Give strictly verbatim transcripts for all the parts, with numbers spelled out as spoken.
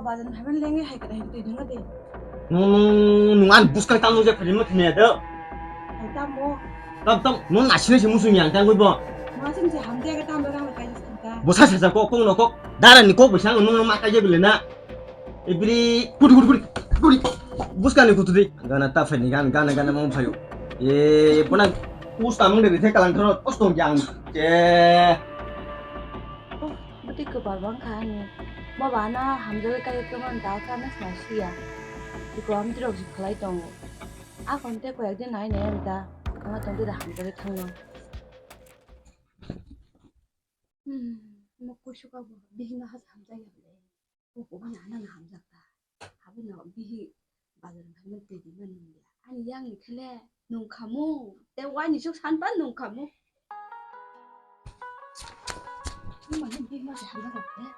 Bazar ni phaimani lengwi hai kwrwi hai twi thangna di. Nung, nung, nung ani buskang tamo je phari ma thanya do. Hai tamo. Tam, tam, nung nasina se musung yang tang bo. Ma sim se hamjai ka tam rang kai thangka. Bo sa sa sa kok, kok no kok. Dara ni kok bo sang nung ma kai je bile na. Ibri kuri, kuri, kuri, kuri. Buskang ni kutu di. Gana ta phai ni gana, gana, gana mo phayo. Ye, pona us tamung de the kalang thoro, os tong yang. Je. Oh, bwtwi kwpal bang kha ani. Bo ba no hamjagwi kai kwmani dal kha, no swnam siya. Biko amtwi rok se khlai tongo. A kon tei koyek din nai nai ani ta. Ama tong twi da hamjagwi thangno. Hmm, mo kusu ka bo bihik no has hamjak ya le. Bo bo na na hamjak ta. Abo no bihik bazar phaimani twi di mani ya. Ani yang ni khe le nung khamu. Tei wani suk san pan nung khamu. Nung mani bihik no se hamjak ya le.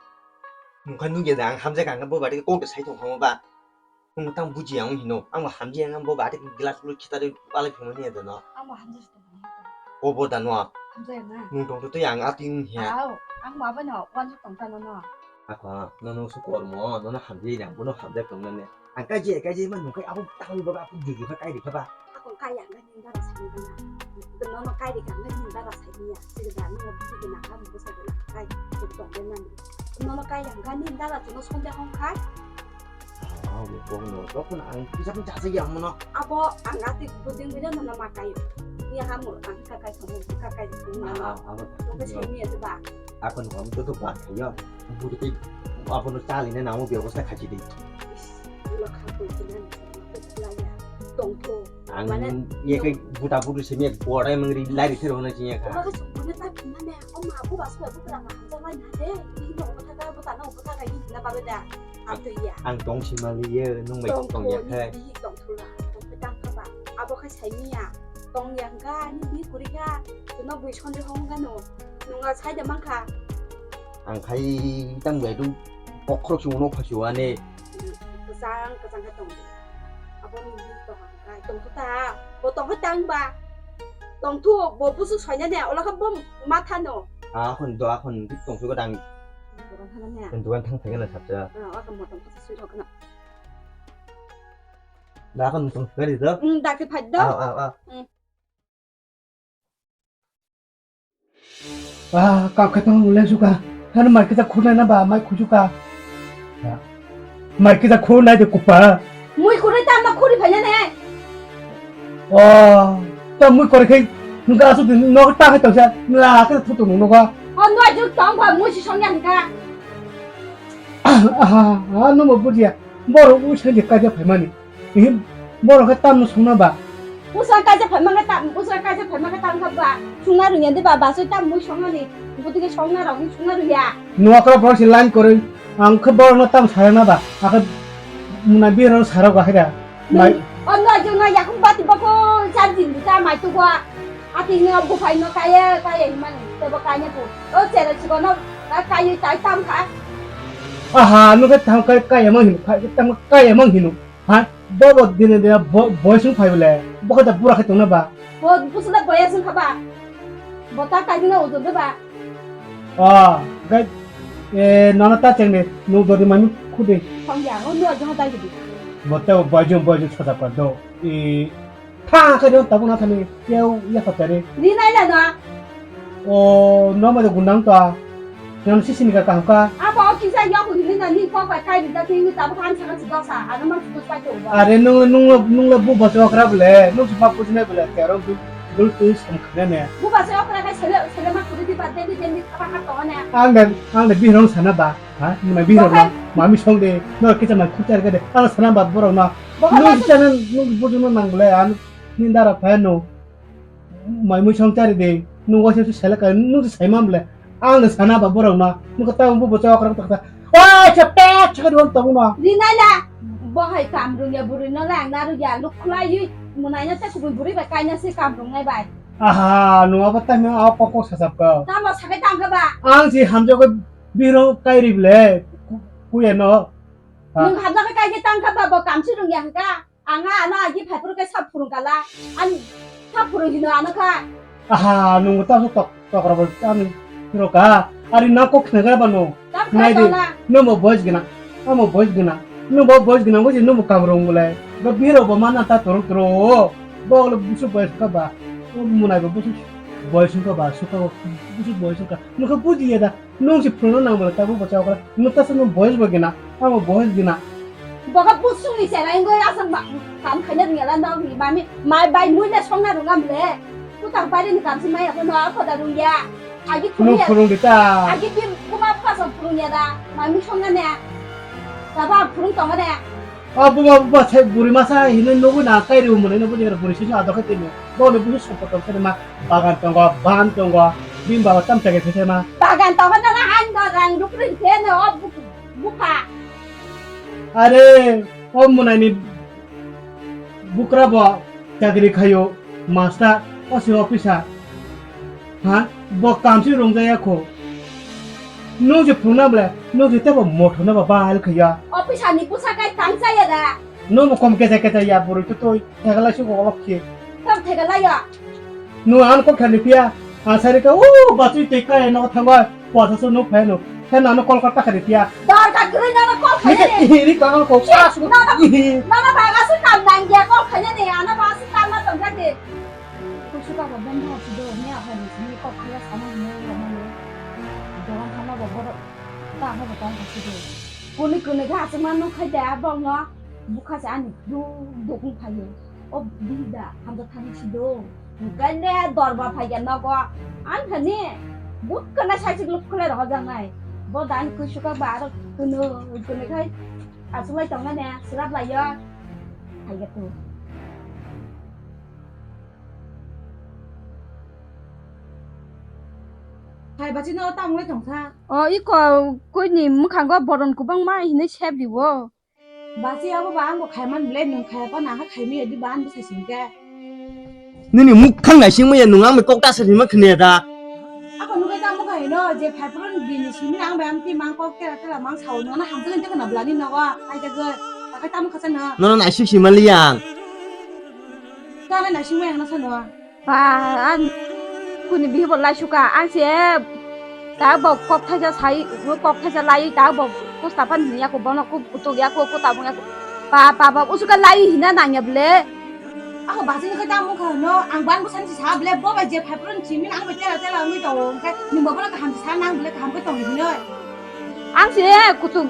Nung kha nung ya da ang hamjak ang bo ba de kok de sai tong khamu ba. Nung tang buji ang hino. Ang bo hamjak ang bo ba de glass lo khita de alai phimani ya da no. Ang bo hamjak se tong khamu. Kobo da no. Hamjak ya na. Nung tong to tei ang ating ya. Au, ang bo abo no wani suk tong ta no no. Akha, nono su kormo, nono hamjai na, bono hamjai tong nane. Ang kaje, kaje ma nung kai abo tangwi ba, abo juju kha kai rikha ba. Ako kai yang gani dara sai ni na. Nono kai rikha gani dara sai ni ya. Sida da nono bisi gana ka mo sa gana kai. Tong de nani. Nono kai yang gani dara tuno sonde hong kai. Ah, bo bong no, to kun ang kisa pun jasa ya mono. Abo ang ati buding buding nono ma kai. Iya kamu ang ka kai kamu ka kai kamu. Ah, abo. Oke sai ni ya ba. Ako no kamu to to ba kai ya. Butuh abono chalina namo bebosta khachi di. Is, ulo kha koi kina ni sama ko khulaya. Tongtho. Ang mane ye kai buta budu simi ek borai mangri lari thero na chinya kha. Ulo kha sungkuna ta khina ne. O ma bu basu bu kra ma hamja mai na de. Ni no ko ta ka bu ta no ko ta ka ni na ba da. Ang to ya. Ang tong simali ye nung mai tong ya khai. Tongtho ni bi tongtho la. Tongtho tang kha ba. Abo kha sai ni ya. Tong ya ga ni bi kuri ga. Tuno bui sonde hong ga no. Nunga sai da mangkha. Ang khai tang bai dum bokhorok si uno phasi wane. Kesang kesang khe tong. Abo ni tong kai tong ta. Bo tong tang ba. Tong thu bo busu soina ne ola kha bom matha no. A khon do a khon dik tong su dang. Dogan thang ne. Dogan thang thang na sapsa. A khon mo tong su thok na. Da khon tong gari do. Hmm, da ke phai do. Aw aw aw. Ah, kap khe tong le suka. Kan mai kita khurna na ba mai khujuka. Mai kita khurna de kupa. Mui khurna ta ma khuri phanya ne. Oh, ta mui kore khe nungka asu din no ta khe tongsa la khe thu tu nungka. Oh, no aju tong ba mui si song yang ka. Ah, ah, ah, no mo bujiya. Boro u sende kaja phaimani. Ihi, borok khe tamno songna ba? Usra kaisa phaima khe tam, usra kaisa phaima khe tam kha ba? Sungna rwngya de ba, basoi tam mui songmani. Bwtwi khe songna rok, sungna rwngya. Nuwa kra borok se line kwrwi, ang khe borokno tam sarana ba? Akhe mwnai birok sarok ba khe da? Mai. O no jung no yakung bati bako char din ta mai tu ba. Ati no buphai no kaya, kaya himani, tebo kanya tu. O chere chiko no, kaya tai tam kha. Aha, no khe tam kaya, kaya mang hino, kaya mang hino. Ha? Bo bo dine dine bo boy sung phai bole. Bo kata bura khe tongna ba. Bo busla boya sung khaba. Bo ta kai dina udur de ba. Ah, gai eh nana ta cheng ne nu dori mami khudi. Khong ya, o nu ajo ta gidi. Bo ta boy jong boy jong sada pa do. I tha khe do tabuk na thani. Keu ya khatari. Ri nai la no. O no ma de gunang ta. Yang sisi ni ka kaham ka. Abo o kisa yok hinwi na ni kok bai kai rijak hinwi tabuk han saka si dosa. Ano ma si dos pai to ba. Are nung nung nung le bu bacha okra bole. Nung si ma pujine bole. Te aro dul dul tui sam khane ne. Bu bacha okra kai sele sele ma kuri di ba de di de ni apa ha to ne. Ang de ang de bihirong sana ba. Ha? Muna bihirong na. Mami song de. No kisa ma khuchar ga de. Ang sana ba borok na. Nung si chana nung bujung nang bole. An ni dara phai no. Mai mui song chari de, nung waisa se selek ka, nung se saima mle. Ang le sana ba borok no, nung ka tang bu bo chok rak tak ta. Oi, chap tak chak di wan tong no. Ri nai la, bo hai kam rung ya buri no la, ang na rung ya luk khulai ui, munai na se kubui buri bai kai na se kam rung nai bai. Aha, nung abo tang no, abo kok kok sasap ko. Tamo sakai tang ka ba. Ang si hamjak ko biro kai ri ble, ku-, kuya no. Ha. Nung hamjak kai ke tang ka ba, bo kam si rung ya ka. Ang ano agi phaiphuru khe sap phurung kala. An sap phurung hino ano kha. Aha, nung ta tok tok ro an phuro ka. Ari na kok khna ga bano. Tam kha nai de. Tona. No mo boys gina. Amo boys gwnang. Nwng bo boys gwnang bo se nwng bo kam rwng bolai. Bo bihirok bo mana ta torok toro. Bo le busu boys ka ba. Bo munai bo busu boys ka ba. Suka busu boys ka. Nwng khe buji ya da. Nwng se phwrwngna nang bolai ta bo bacha okra. Nwng ta se nwng boys bo gwnang. Amo boys gwnang. Boka busung ni chera ingoi asang ba. Kam khanya ngela dog ni mami. Mai bai mui le songna rungam le. Kutang pai ni kam si mai apa no ako da rung ya. Agi Kuno phurung ya. Phurung di ta. Agi tim kuma apa sa phurung ya da. Mami songna ne. Taba phurung tonga ne. O buba buba sai buri masa hino nugu na kai ri umune no bujingra buri sisi adokhe tini. Bo no busu sopoto sene ma bagan tongo, ban tongo, bim baba tam chage these ma. Bagan tongo na han do rang dukri the no o bu-, bukha. Are o munani bukra bo chakri khayo, master, o se officer. Ha? Bo kamsi rung jaya kho. Nung je phunukna bole, nung je tebo mothona ba bahal khaya. Officer ni pusa kai tang jaya da. Nung bo kom kecha kecha ya buru tu toi thegala si go lok ki. Tam thegala ya. Nung an kok thani pia. Asari ka u batu tei kai no thangwa. Puasa so nuk phai nuk. Khe nano call kar takha di tiya. Dor ka gri nano call khaya ni. Iri ka ko sa su. Nano, nano baga su kam nang ya call khaya ni. Ano ba su kam na tong ka de. Ko su ka ba ben ha su do. Ni a ha ni ni call khaya sa na ni ro ma ni. Dogan thana ba bor ta ha ba tong ka su do. Kuni kuni kha aswk ma nuk khai da bong no. Bukha se ani duk duk wng phaio. O bihik da hamjak thani si do. Gaile dorba phaiya nogo. Ang thani bukha na sai sik luk khulai rohor janai. Bo dan kui suka ba aro kunu kunu khai asulai tong ne srap lai yo. Phaiya tu. Hai bachino tamo lai tong kha. O iko kuini mwkhango boron kubangma hinwi sep riwo. Basi abo ba ang bo khaiman ble nung khaya pa nang khaimi adi ba ang bwsai singke. Nini mukhang naising maya nung ang kok ta sari ma khne da. Ako nukai ta mukha hino je phaiphuru bini simi ang ba ang ti mang kok tera tera mang sao nana hamjak inte kana blani nogo ai jaga akai ta mukha sana. Nono naising sima liyang. Tala naising maya na sana. Ba, ang kuni bihi bo lai suka, ang se ta bo kok thaisa sai, bo kok thaisa lai, ta bo pusta pan ya ko bono ko kutuk ya ko, ko tabung ya ko. Ba, ba, ba, usuka lai hina nang ya ble. Ako basi ni kata mo khano, ang ban bo san si sa ble, bo ba je phai pron si min ang ba tela tela ngi to, ke ni bo bono kaham sa nang ble, kaham ko tong hino. Ang se kutuk,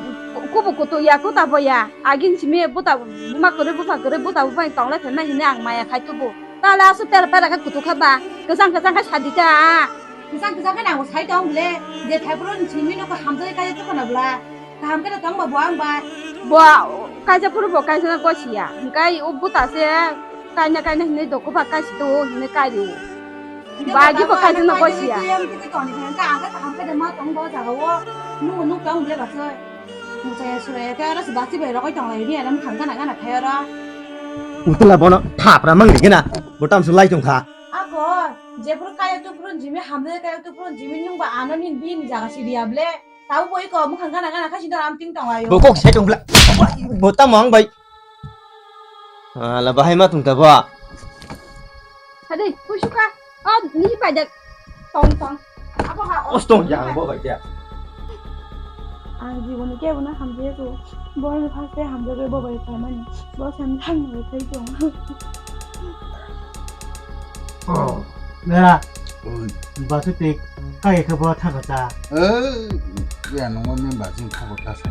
kubu kutuk ya, ko tabo ya, agin simi bo ta, buma kore, bufa kore, bo ta, bufa tong le thena hine ang maya khai tubu. Tala asu pera pera khe kutuk kha ba. Kwchang kwchang khe sadi ta. Kwchang kwchang khe nango sai tong ble. Je thaiphuru ni simi no ko hamjai kaya to kana bla. Kaham khe tong ba bo ang ba. Bo kaisa phuru bo kaisa na gosia. Hingkai o buta se kaina kaina hinui doko ba kaisa to hinui kari o. Ba gi bo kaisa na gosia. Kaham khe kaham khe ma tong bo jaga o. Nung nung tong ble ba se. Muchaya suraya khe oro se basi bai rogoi tong lai ni, aro mukhang gana gana khai oro. Utla bono thapra mang ni gana, bo tam su lai tong kha. Ako, jephuru kaya tuphuru jimi hamle kaya tuphuru jimi nung ba ano ni bini jaga si riya ble. Tabo boi ko mukhang gana gana khai si dor am ting tong ayo. Bo kok sai tong bla. Bo tam mang bai. Ala bahai ma thung ta ba. Hadi, kusuka. Oh, ni pai de. Tong tong. Abo ha. Os tong yang bo bai de. Ang jiboni kebo na hamjaya ko. Bo ni phaste hamjagwi bo bai phaimani. Bo san thang bai phai tong. Oh, nera. Oi. Basu tik. Kai khe bo thang ta. Eh, ya nongo ni ba jing khobor ta sai.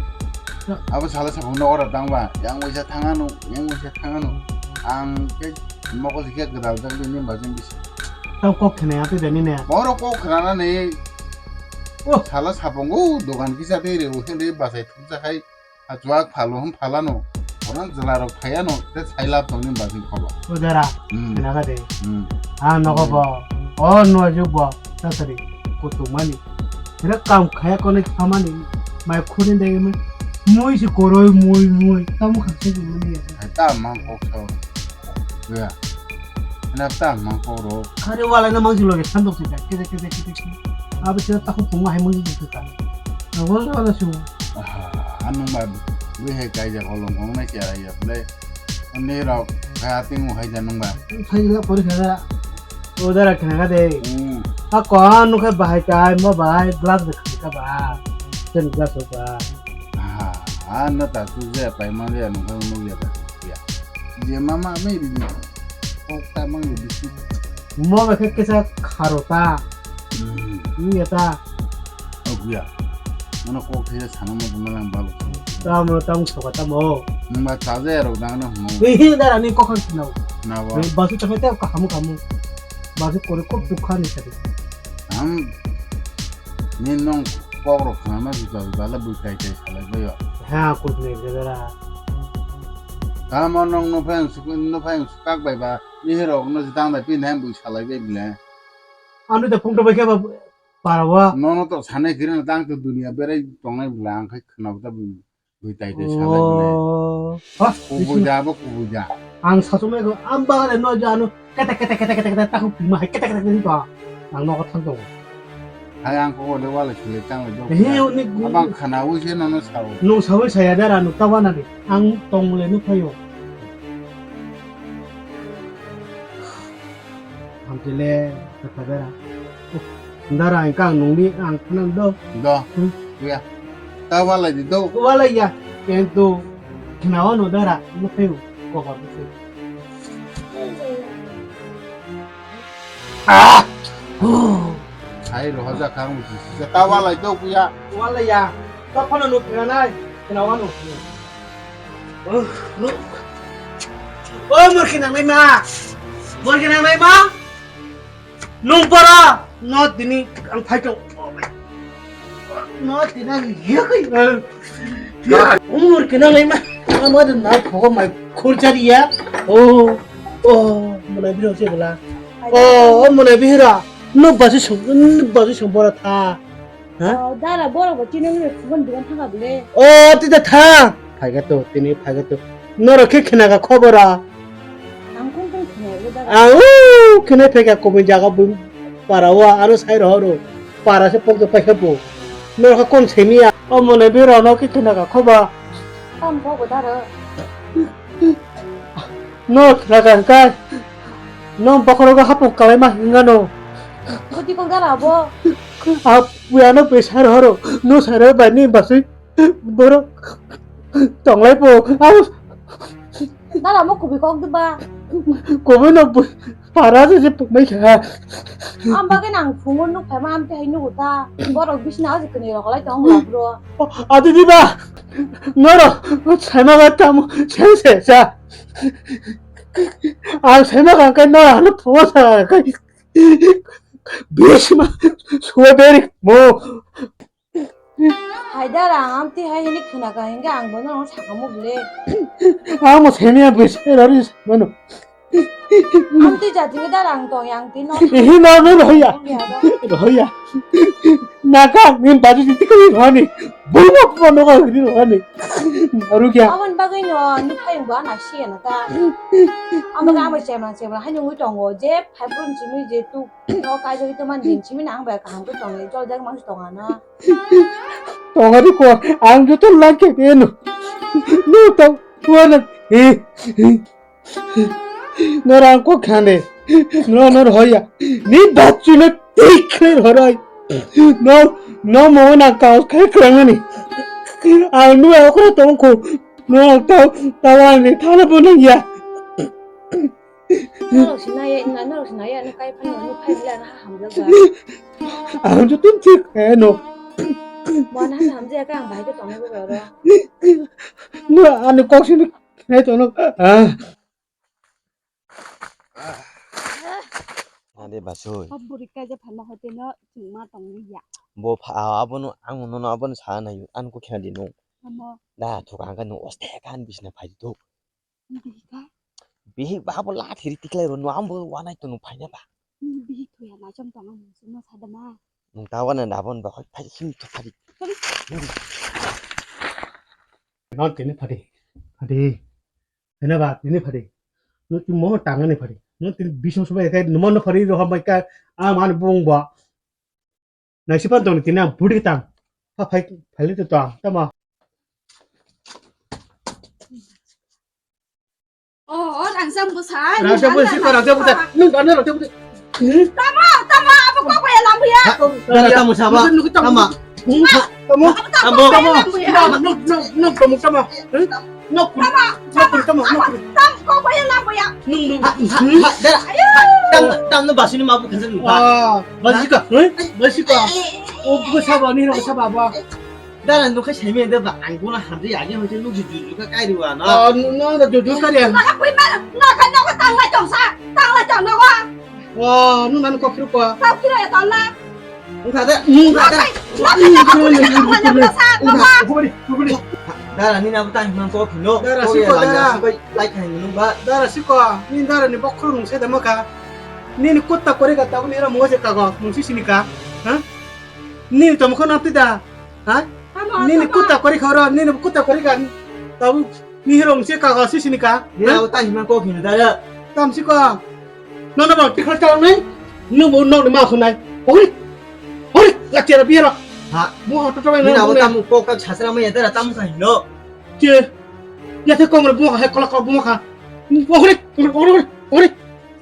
Abo sala sabung no ora dang ba. Yang waisa thangano, yang waisa thangano. Ang ke mokol ke gedal dang ni ba jing bis. Tau kok khna ya tei dani ne. Boro kok khna na ni. Oh. Sala sabung o dogan kisa de re o hende ba sai thum sa khai. A chuak phalo hwn phalano, bono jwlarok phaiano, tei sailab tongni bagwi khobo. O dara, hmm, khna kha de. Hmm. A nogo bo, o nuajuk bo, tatari, kutukmani. Ere kam khaya konwi khamani, mai khuni degi mui, mui si koroi, mui, mui, tamo kha se mui ya. Hai ta mang kok so. Ya. Na ta mang kok ro. Khare wala na mang si loge, sandok se, kete, kete, kete, kete. Abo se ta ko punga hai mang si ta. Na wala wala su. Aha, anung ba, wi hai kaijak holong kong nai kiara ya, ble. Ande rok, kaya tingu hai janung ba. Sai la pori kha da. O dara khna kha de. Hmm. Ha ko anu kha bahai kai, mo bahai, glass de kha ba. Sen glass ba. Aha, Ah, no ta tu je pai ma je no kha no ya ta. Ya. Je mama me ri ni. Kok ta mang ni bisi. Mo ba khe kesa kharo ta. Hmm. Ni ya ta. Oh, ya. Mana kok khe sana mo ma lang ba. Ta mo tang so ka ta mo. Nung ba ta je ro dang na hmo. Ni hi da ni kok khan na. Na ba. Ba su ta khe ta ka hamu kamu. Ba su kore kok dukha ni sa. Am ni nong kok rok khana ma juta juta le bui tai tai salai bai yo. Ha, kut ni bera. Tamo nong no phai suk no phai sukak bai ba ni hero no jitang bai pin hem bui salai bai bile. Anu da phung to bai khe ba para wa. No no to sane kiri na tang to dunia berai tongnai bile ang khai khana ba ta bui. Bui tai tai salai bole. Oh. Ha? Kubui da bo kubui da. Ang sasumai ko am bagale no jano. Kete kete kete kete kete taku pima hai kete kete kete to. Ang no thang to. Hai ang ko le wala sile chang le. He, oni gu- Abang khana ui se no no sao. No sao saya dara no tawana ni. Ang tong le no phayo. Hamtile, kata dara. Dara, engkang nungni ang khnang do. Do. Hmm. Ya. Ta walai di do. Walai ya. Kento khnawa no dara, no pheu. Kobar no pheu. Ah! Hai roha ja khang. Ta walai do kuya. Walai ya. Ta phano no khnanai. Khnawa no. O murki nangnai ma, murki nangnai ma, nung bara no tini ang phai tong, no tini ang yakoi, o murki nangnai ma, ama de na phogo mai khurjari ya, o, o, mona biro se bela, o, o mona biro, no basi sung, no basi sung bara tha. Ha? O, dara borok bo chini wngwi phone dugan thangkha bwle. O, tita thang. Phaikha to, tini phaikha to. Norok khe khnakha khobora. Ang kung kung khna bwle dara. Ang u khnai phaikha kubui jaga bui para o, aro sai roho ro. Para se pokto paikha bo. Norok khe kon semiya. O mone bi rono khe khnakha khoba. Tam bo bo dara. No khnakha hwnkhe. No bokhorogo hapung kalaima hingano. Boti kok dara bo. A puyano bui sai rohoro, no sai rohor bai ni basui boro tonglai po. Dara mo kubi kok diba? Kubi no para se se pukmai kha. Am bagwi nang phungo nuk phaima am te hai nugo ta. Borok bisna aji kani rok lai tong la bro. Adi diba? Noro saima ga tamo se se sa. Ang saima ga kai noro ano phungo sa kai. Bishma, suwa beri mo. Haidar, ang amtwi hai hini khna ka hingga ang bono ang sakamo bwle. Ang mo semiya bwse rori mano. Amtwi jati ke dar ang tong yang twi no. Ihi no no roya. Roya. Naka min baju titi kami rohani. Buma buma no ka hini rohani. Aru kya? Awan bagwi no ni phayung ba na siya na ta. Amo ga amo chemang chemang hai nungwi tongo je phai phun chimi je tu. No kaijagwi tongmani din simi nang bai kaham khe tongo, jol jak mang tonga na. Tongo di ko, ang joto lang khe de no. No to, wana. He, he. No rang ko khande. No, no hoya. Ni bachu no tik khle horai. No, no mo na ka khle khle ni. Ang nu okra tong ko. No to, tawani thana bo nang ya. Norok sinai ya, ina norok sinai ya, ano kai phano, ano kai bwle ano ha hamjak ba. Ang joto thik, eh, no. Mo ano ha hamjak ya, khe ang bahai khe tongnai bo oro. No, ani kok sini, eh, tono. Ah. Ade basoi. Kok buri kai je phano hote no, chingma tongwi ya. Bo pha, abono, ang nono abono sa na yu, ang ko khna di no. Amo. Da, thok ang ka no, oste kan bisna phai di thok. Bihik ba bo la thiri tiklai ro no ambo wanai to no phaina ba. Bihik to ya na chom tong ang sino sadama. Nung ta wana da bon ba khoi phai sim to phari. No tini phari. Phari. Ena ba tini phari. No ti mo tanga ni phari. No tini bisong subai kai no mo no phari ro ha mai ka a man bong ba. Naisi pan tong tini ang budi tang. Ha phai phai le to tang tama. Oh, oh, rangchak bwsai. Rangchak bwsai, rangchak bwsai. Nung dana rangchak bwsai. Tama, tama, abo kok ya lambu ya. Dara tamo saba. Tama. Tamo. Tamo. Tamo. Nok, nok, nok, tamo, tamo. Nok, nok, nok, tamo, nok. Tam, kok boya na boya. Nung, nung. Ha, ha, ha, dara. Tam, tam no basini mabu khasan. Ah, basika. Basika. O, ko saba ni, ko saba ba. Dara, nung khai semi da ba, ang guna hamdi agi hoite nung ji juju ka kai ruwa na. Ah, nung, nung da juju ka ya. Na ka pui ma, na ka, na ka tang la jong sa, tang la jong na wa. Wa, nung nan kok kiro kwa. Kok kiro ya tong na. Nung kha da, nung kha da. Na ka, na ka, na ka pui ma, na ka sa, na wa. Dara, ni na bu tang man kok kino. Dara, siko, dara. Lai khai nung ba. Dara, siko, ni dara ni bokhro nung se da ma ka. Ni ni kutta kori ka ta ni ra mo je ka go, nung si sini ka. Ha? Ni to mo khon apti da. Ha? Nini kuta kori khoro, nini kuta kori kan. Tabu ni hirong se ka ga sisini ka. Ni au ta hima ko khini dara. Tam si ko. No no ba tikha ta nai. No bo no ma khunai. Hori. Hori, la tira biara. Ha. Mo ha to to nai. Ni au ta mo ko ka chasra ma ya dara tam ka hino. Che. Ya te kong mo ha kola ko mo kha. Hori, hori, hori.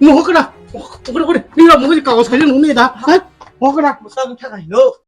No hokra. Hori, hori. Ni ra mo ka sai no ni da. Ha? Hokra. Mo sa mo tha ka hino.